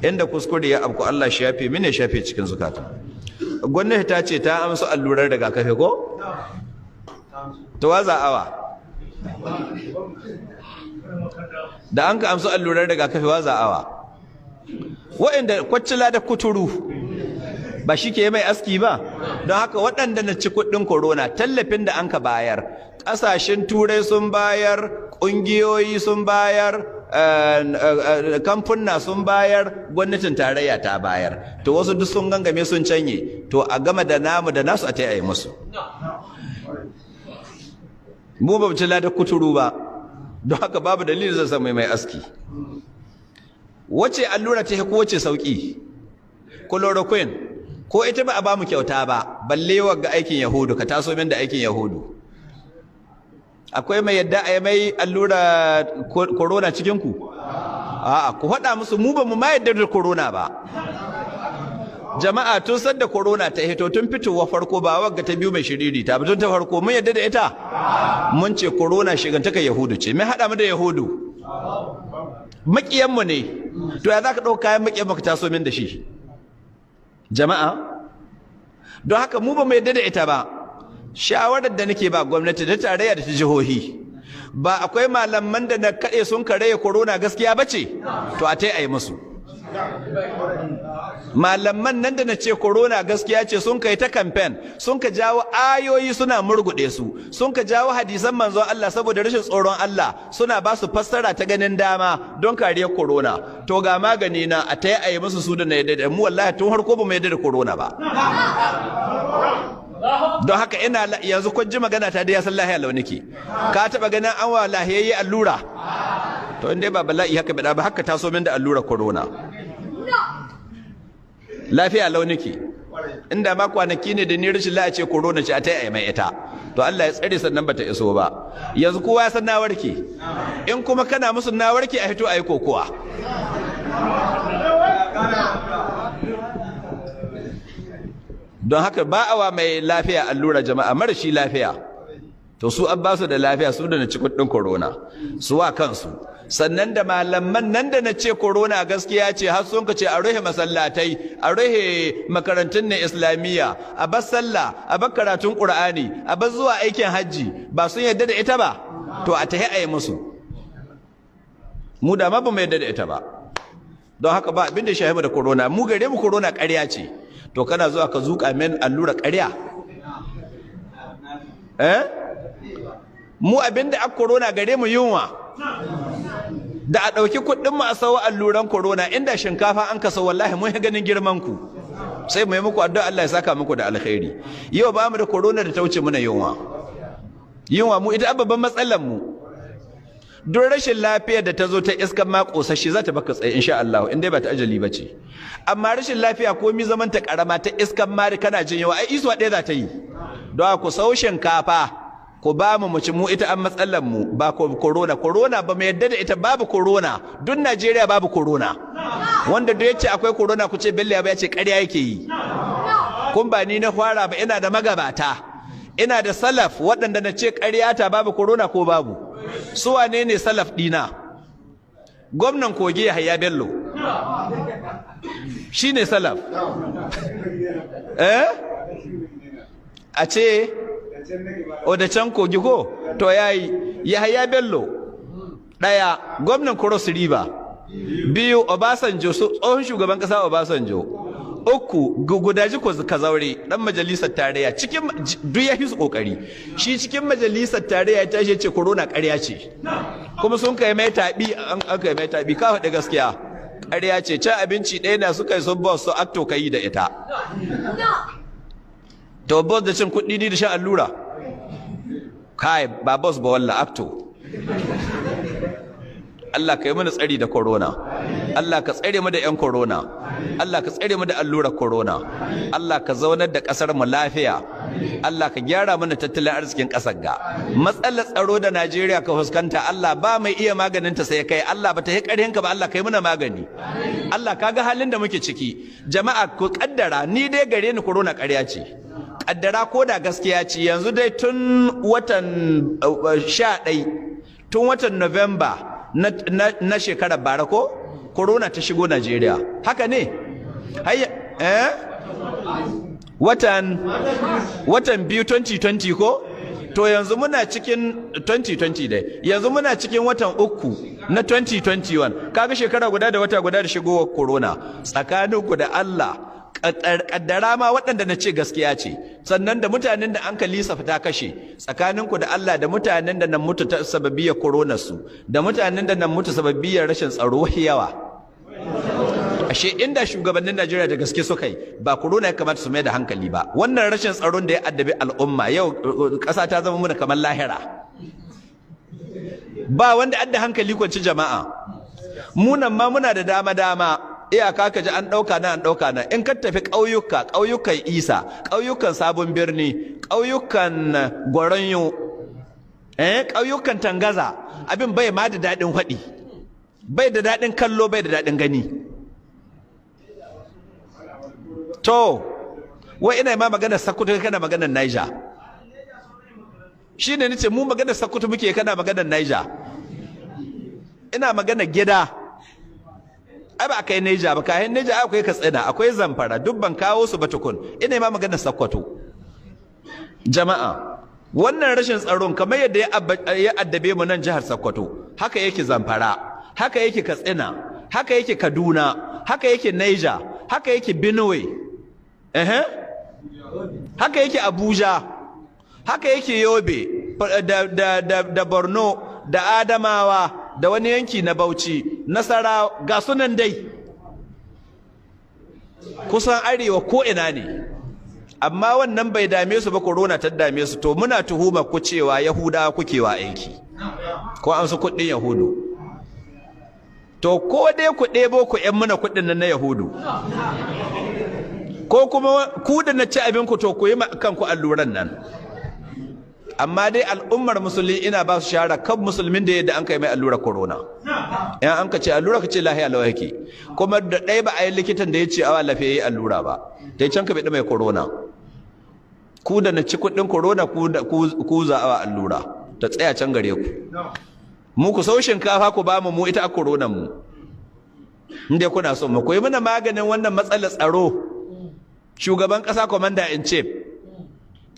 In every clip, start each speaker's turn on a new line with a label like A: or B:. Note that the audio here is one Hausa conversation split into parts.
A: Inda kuskure ya abku, Allah shi yafe mini, shafe cikin zukata. Gwamnati ta ce ta amsa allurar rigakafi ko? To waza awa da an ka amsa allurar rigakafi, waza awa waɗanda kwaccila da kuturu ba shi ke mai aski ba. Don haka waɗanda na ci kuɗin corona, tallafin da an ka bayar, ƙasashen Turai sun bayar, ƙungiyoyi sun bayar, kamfuna sun bayar, gwamnatin tarayya ta bayar. To wasu duk sun gangame sun canye. To a gama da namu da nasu a ta yi musu. Mu ba mu ci ladar kuturu ba, don haka babu dalilin zan samu mai aski. Wace allura ta ko wace sauki? Chloroquine ko ita ba a ba mu kyauta ba, balle wagga aikin Yahudu. Ka taso min da aikin Yahudu. Akwai mai yadda a yi mai allura corona cikin ku? A'a, ku faɗa musu mu ba mu ma yadda da corona ba. Jama'a, tun san da corona ta hito, tun fitowa farko, ba wagga ta biyu mai shiriri ta, tun ta farko mun yadda da ita. Mun ce corona shigantaka Yahudu ce. Mai haɗa mu da Yahudu? Maƙiyanmu ne. To ya za ka ɗauka kayan maƙiyan ka taso min da shi, jama'a? Don haka mu ba mu yadda da ita ba. Shawarar da nake ba gwamnati da tarayya da ta jihohi, ba akwai malaman da na kaɗe sun karaya corona gaskiya ba ce? To a ta yi musu. Malaman nan da na ce corona gaskiya ce, sun kai ta campaign, sun ka jawo ayoyi suna murguɗe su, sun ka jawo hadisan manzon Allah, saboda rashin tsoron Allah suna ba su fassara ta ganin dama don kariyar corona. To ga magani na, a ta yi musu su da na yadda da mu. Wallahi tun harko ba mu yadda da corona ba. Don haka ina yanzu kun ji magana ta dai, ya san lahiya launiki. Ka taba ganin an wa lahiyayye allura? To in dai ba bala'i haka bada ba, haka taso min da allura corona. Lafiya launiki. Inda ma kwanaki ne da ni rashin lafiya ce corona ce, a ta yi mai ita. To Allah ya tsare, sannan bata iso ba. Yanzu kowa ya san na warke. In kuma kana musu na warke, a hito a yi kokowa. Don haka ba awa mai lafiya allura, jama'a. Marashi lafiya, to su an ba su da lafiya, su da na ci kuɗin corona su wa kansu. Sannan da malaman nan da na ce corona gaskiya ce, har sun ka ce a ruhe masallatai, a ruhe makarantun na islamiyya, a bar sallah, a bar karatun qur'ani, a bar zuwa aikin hajji, ba sun yarda da ita ba? To a tahi a yi musu. Mu da ma ba mu yarda da ita ba. Don haka ba abin da shahimu da corona. Mu gare mu corona ƙarya ce. To kana zuwa ka zuƙa min allura ƙarya? Eh, mu abinda a corona gare mu yunwa. Da a ɗauki kuɗin mu a sawo alluran corona, inda shinkafa an kasa, wallahi mun ganin girman ku, sai mu yi muku addu'a Allah ya saka muku da alkhairi. Yau ba mu da corona da ta wuce muna yunwa. Yunwa mu ita babban matsalar mu. Duk rashin lafiyar da ta zo ta iskan ma kosashe, za ta baka tsaye insha Allah, in dai ba ta ajali ba ce. Amma rashin lafiya ko mi zaman ta karama, ta iskan ma kana jin yawa, ai isuwa ɗaya za ta yi. Don ku sau shinkafa ku ba mu mu ci. Mu ita an matsalar mu, ba corona. Corona ba mu yadda da ita. Babu corona. Duk Najeriya babu corona. Wanda duk yace akwai corona, ku ce Bello ya ce ƙarya yake yi. Kun ba ni na fara ba, ina da magabata, ina da salaf waɗanda na ce ƙarya ta, babu corona. Ko babu? Su wane ne salaf dina? Gwamnan Kogi Yahaya Bello shine salaf. Eh, a ce o da can Kogi ko? To yayi. Yahaya Bello daya, gwamnan Cross River biyu, Obasanjo, tsohon shugaban kasa Obasanjo uku, Gudaji ko Kazaure, dan majalisar tarayya, cikin duk ya fi su kokari. Shi cikin majalisar tarayya ya tashi ce corona ƙarya ce, kuma sun kai mai tabi, an kai mai tabi, ka faɗi gaskiya, ƙarya ce. Cin abinci ɗaya na suka yi sun ba su acto kai da ita. To boss da cin kuɗi, ni da shan allura? Kai, ba boss ba walla, acto. Allah ka yi mana tsari da corona. Allah ka tsare mu da 'yan corona. Allah ka tsare mu da allurar corona. Allah ka zaunar da ƙasar mu lafiya. Allah ka gyara mana tattalin arzikin ƙasar ga. Matsalar tsaro da Najeriya ka fuskanta, Allah ba mai iya maganin ta sai kai. Allah, ba ta yi ƙarhin ka ba. Allah, kai mana magani. Allah, ka ga halin da muke ciki. Jama'a, ku kaddara ni dai gare ni corona ƙarya ce. Kaddara ko da gaskiya ce, yanzu dai tun watan 11, tun watan November na shekarar bara ko Corona ta shigo Najeriya. Haka ne? Hayya, eh? Watan biyu 2020 ko? To yanzu muna cikin 2020 dai. Yanzu muna cikin watan uku na 2021. Kaga shekara guda da wata guda da shigowar corona. Tsakaninku da Allah, kaddara ma waɗanda na ce gaskiya ce, sannan da mutanen da an ka lisafta kashe, tsakaninku da Allah, da mutanen da nan mutu ta sababiyar corona su, da mutanen da nan mutu sababiyar rashin tsaro, yawa. Ashe inda shugabannin Najeriya da gaske suka yi, ba corona ya kamata su mai da hankali ba. Wannan rashin tsaron da ya addabi al'umma yau, ƙasa ta zama muna kamar lahira, ba wanda adda hankali kwanci. Jama'a, munan ma muna da dama dama, iyaka ka ji an ɗauka na an ɗauka na. In ka tafi ƙauyuka, ƙauyukan Isa, ƙauyukan Sabon Birni, ƙauyukan Gwaranyo, ƙauyukan Tangaza, abin bai ma da daɗin faɗi, bai da daɗin kallo, bai da daɗin gani. To wai ina ma magana Sakkwato, kana maganar Niger. Shine nace mu magana Sakkwato muke, kana maganar Niger. Ina magana gida, ai ba kai Niger ba. Kayan Niger akwai Katsina, akwai Zamfara, duk ban kawo su ba tukun. Ina ma magana Sakkwato. Jama'a, wannan rashin tsaron kamar yadda ya addabe mu nan jihar Sakkwato, haka yake Zamfara, haka yake Katsina, haka yake Kaduna, haka yake Niger, haka yake Benue, haka yake Abuja, haka yake Yobe da Borno da Adamawa da wani yanki na Bauchi, Nasara, ga sunan dai kusan arewa ko ina ne. Amma wannan bai dame su ba, corona ta dame su. To muna tuhuma ku cewa Yahudawa kuke wa aiki, ko an su kuɗin Yahudu. To ko dai ku ɗebo ku ƴan muna kuɗin nan na Yahudu, ko kuma ku da na ci abin ku, to ku yi kanku alluran nan. Amma dai al'ummar musulmi, ina ba su shahara kan musulmin da yadda an kai mai allura corona, in an ka ce allura, ka ce lahiya lawa yake. Kuma da ɗaya ba a yi likitan da ya ce awa lafiya yi allura ba, dai can ka bi mai corona. Ku da na ci kuɗin corona, ku za awa allura ta tsaya can gare ku. Mu ku sau shinkafa ku ba mu, mu ita a corona mu. Inda kuna so mu koyi mana maganin wannan matsalar tsaro, shugaban ƙasa, commander in chief,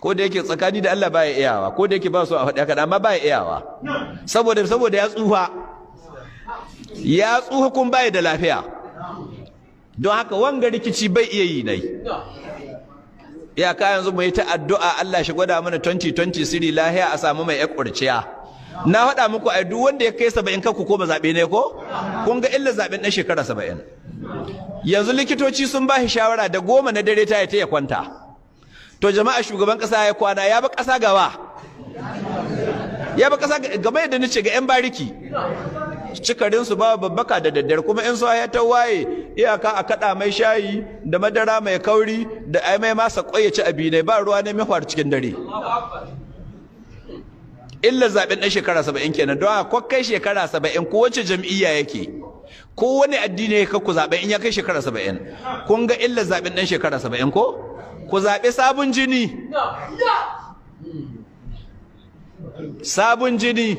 A: ko da yake tsakani da Allah baya iyawa, ko da yake ba su a faɗi haka, amma baya iyawa saboda ya tsufa, ya tsufa kun baya da lafiya. Don haka wanga rikici bai iya yi nai. Ya ka yanzu mu yi ta addu'a, Allah shi gwada mana 2020 siri lahiya, a samu mai ƴar. Na faɗa muku ai, duk wanda ya kai 70 kanku ko ba zaɓe ne ko kun ga illa zaɓen ɗan shekara 70. Yanzu likitoci sun ba shi shawara da 10 na dare ta ya kwanta. To jama'a, shugaban kasa ya kwana ya ba kasa gawa, ya ba kasa game da nace ga yan bariki cikarin su ba babbaka da daddare. Kuma in so ya ta waye, iyaka a kada mai shayi da madara mai kauri da ai mai masa kwai ya ci abi ne, ba ruwa ne mai faru cikin dare. Illa zaben ɗan shekara 70 kenan. Don haka kai shekara 70, ko wace jam'iyya yake, ko wani addini ya ku zaben in ya kai shekara 70. Kun ga illa zaben ɗan shekara 70, ko ku zaɓi sabon jini, sabon jini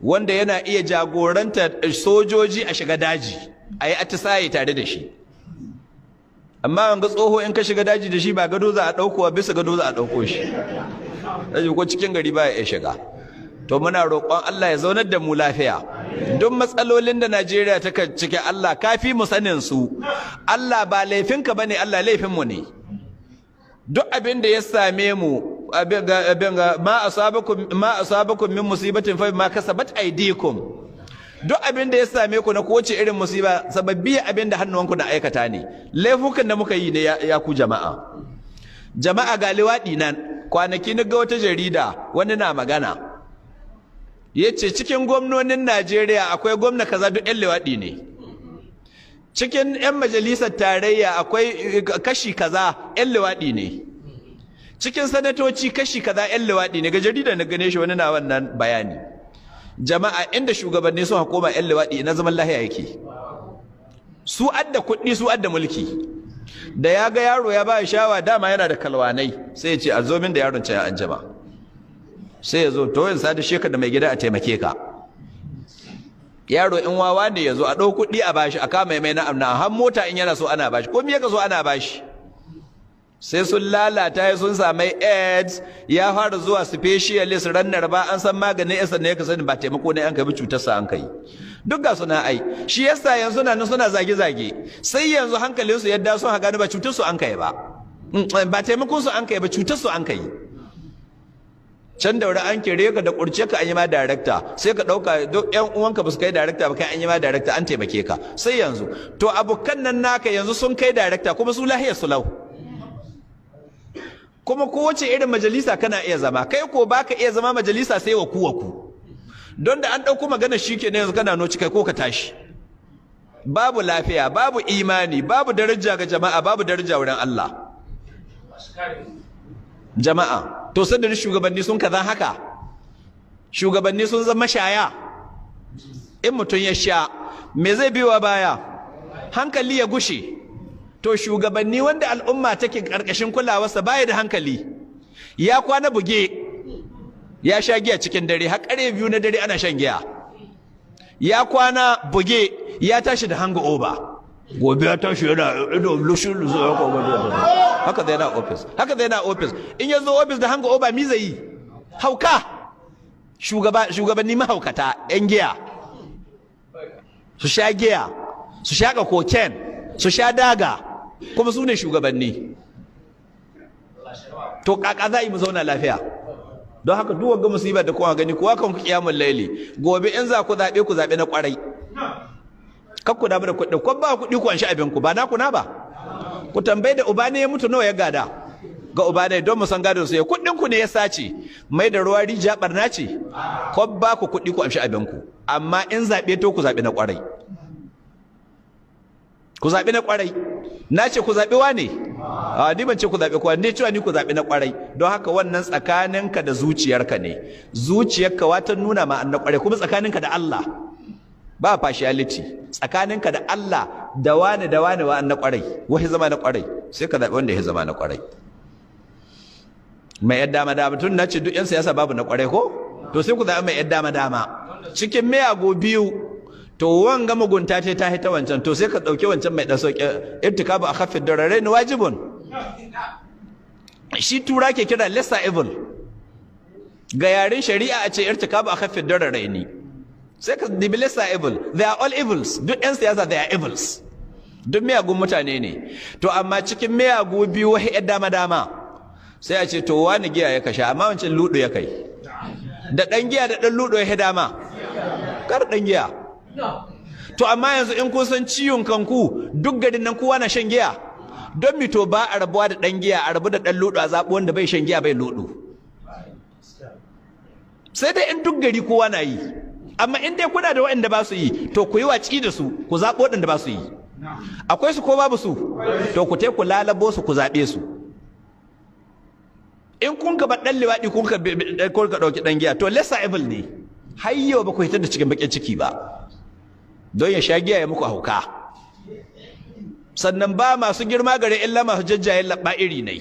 A: wanda yana iya jagoranta sojoji a shiga daji a yi atisaye tare da shi. Amma wanga tsoho, in ka shiga daji da shi, ba gado za a ɗaukowa, bisa gado za a ɗauko shi daji, ko cikin gari ba ya iya shiga. To muna roƙon Allah ya zaunar da mu lafiya. Duk matsalolin da Najeriya ta ciki, Allah kafi mu sanin su. Allah, ba laifinka bane Allah, laifin mu ne. Duk abin da ya same mu, abin ga ma asabakum min musibatin fa ma kasabat aydikum. Duk abin da ya same ku na kowace irin musiba, sababbi abin da hannuwanku na aikata ne, laifukan da muka yi ne. Ya ku jama'a, jama'a, ga liwaɗi nan. Kwanaki na ga wata jarida, wani na magana, ya ce cikin gwamnonin Najeriya akwai gwamna kaza duk 'yan liwaɗi ne, cikin 'yan majalisar tarayya akwai kashi kaza 'yan liwaɗi ne, cikin sanatoci kashi kaza 'yan liwaɗi ne. Ga jarida na gane shi, wani na wannan bayani. Jama'a, inda shugabanni sun koma 'yan liwaɗi, na zaman lahiya yake? Su adda kuɗi, su adda mulki. Da ya ga yaro ya ba shawa, dama yana da kalwanai, sai ya ce a zo min da yaron can an jama. Sai ya zo, to yin sada sheka da mai gida a taimake ka. Yaro in wawa ne ya zo a ɗau kuɗi a bashi, a kama mai na'am na har mota in yana so ana bashi, ko me yaka so ana bashi. Sai sun lalata ya sun samai AIDS, ya fara zuwa specialist rannar ba an san maganin yasa ne ka sani ba taimako ne an kai bi, cutarsa an kai. Duk ga suna ai shi yasa yanzu na suna zage-zage. Sai yanzu hankalinsu yadda sun gano ba cutar su an kai ba, ba taimakon su an kai ba, cutar su an kai. Can da wuri an kere ka da kurce ka, an yi ma director, sai ka ɗauka duk ƴan uwanka ba su kai director ba, kai an yi ma director, an taimake ka. Sai yanzu to abokan nan naka yanzu sun kai director, kuma su lahiyar su lau, kuma kowace irin majalisa kana iya zama. Kai ko baka iya zama majalisa sai wa ku wa ku, don da an ɗauko magana shi ke yanzu kana noci kai ko ka tashi. Babu lafiya, babu imani, babu daraja ga jama'a, babu daraja wurin Allah. Jama'a, to sanda shugabanni sun kaza haka, shugabanni sun zama shaya. In mutum ya sha, me zai biwa baya? Hankali ya gushe. To shugabanni wanda al'umma take karkashin kulawarsa baya da hankali, ya kwana buge, ya sha giya cikin dare har 2:00 na dare ana shan giya, ya kwana buge, ya tashi da hangover. Gobe ya tashi yana ido lushin lusu, haka zai na office, haka zai na office. In ya zo office da hangover, mi zai yi? Hauka. Shugabanni mahaukata, yan giya, su sha giya, su shaƙa cocaine, su sha daga, kuma su ne shugabanni. To kaka za yi mu zauna lafiya? Don haka duk wanga musibar da kowa gani, kowa kan ku kiyamul laili. Gobe in za ku zabe, ku zabe na kwarai. Kar ku damu da kuɗi, ko ba kuɗi ku anshi abin ku, ba na ku na ba. Ku tambayi da uba ne ya mutu nawa ya gada ga uba ne, don mu san gadon su. Ya kuɗin ku ne ya sace, mai da ruwa rijiya barna ce. Ko ba ku kuɗi, ku amshi abin ku, amma in zabe to ku zabe na kwarai, ku zaɓi na ƙwarai. Na ce ku zaɓi wane? A ni ban ce ku zaɓi kowa ne, cewa ni ku zaɓi na ƙwarai. Don haka wannan tsakaninka da zuciyarka ne, zuciyarka wata nuna ma na ƙwarai, kuma tsakaninka da Allah, ba partiality, tsakaninka da Allah, da wane da wane wa na ƙwarai, wai zama na ƙwarai, sai ka zaɓi wanda ya zama na ƙwarai. Mai yadda dama dama, tun na ce duk 'yan siyasa babu na ƙwarai ko, to sai ku zaɓi mai yadda dama dama cikin miyago biyu. To wanga mugunta ce ta hita wancan, to sai ka ɗauki wancan mai ɗan sauƙi. Irtikabu akhaffid dararain wajibun, shi tura ke kira lesser evil. Ga yaren shari'a a ce irtikabu akhaffid dararain, sai ka dibi lesser evil. They are all evils. Duk 'yan siyasa, they are evils, duk miyagun mutane ne. To amma cikin miyagu biyu wahi yar dama dama, sai a ce to wani giya ya kasha, amma wancan ludo ya kai. Da ɗan giya da ɗan ludo ya dama, kar ɗan giya. To amma yanzu in kun san ciwon kanku, duk garin nan kowa na shan giya, don mito ba a rabuwa da ɗan giya, a rabu da ɗan ludo, a zaɓi wanda bai shan giya bai ludo? Sai dai in duk gari kowa na yi. Amma in dai kuna da waɗanda ba su yi, to ku yi watsi da su, ku zaɓi waɗanda ba su yi. Akwai su ko babu su? To ku ku lalabo su, ku zaɓe su. In kun ka bar ɗan liwaɗi, kun ka ɗauki ɗan giya, to lesser evil ne. Har yau ba ku hitar da cikin baƙin ciki ba, don ya sha giya ya muku hauka. Sannan ba masu girma gare illa masu jajjayen labba iri ne.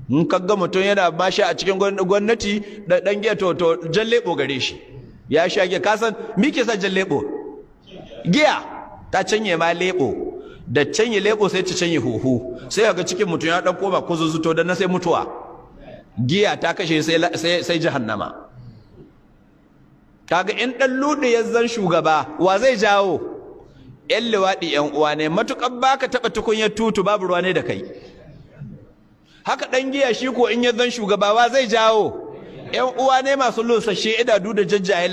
A: In kaga mutum yana masha a cikin gwamnati da ɗan giya, to jan leɓo gare shi, ya sha giya. Ka san mi ke sa jan leɓo? Giya ta canye ma leɓo. Da canye leɓo sai ta canye huhu, sai ga cikin mutum ya ɗan koma kuzuzuto, da na sai mutuwa. Giya ta kashe, sai jahannama. Kaga in ɗan luɗu ya zan shugaba, wa zai jawo? Yan liwaɗi yan uwa ne. Matuƙar baka taɓa tukunyar tutu, babu ruwa ne da kai. Haka ɗan giya shi ko in ya zan shugaba, wa zai jawo? Yan uwa ne masu lusashe idanu da jajjayen.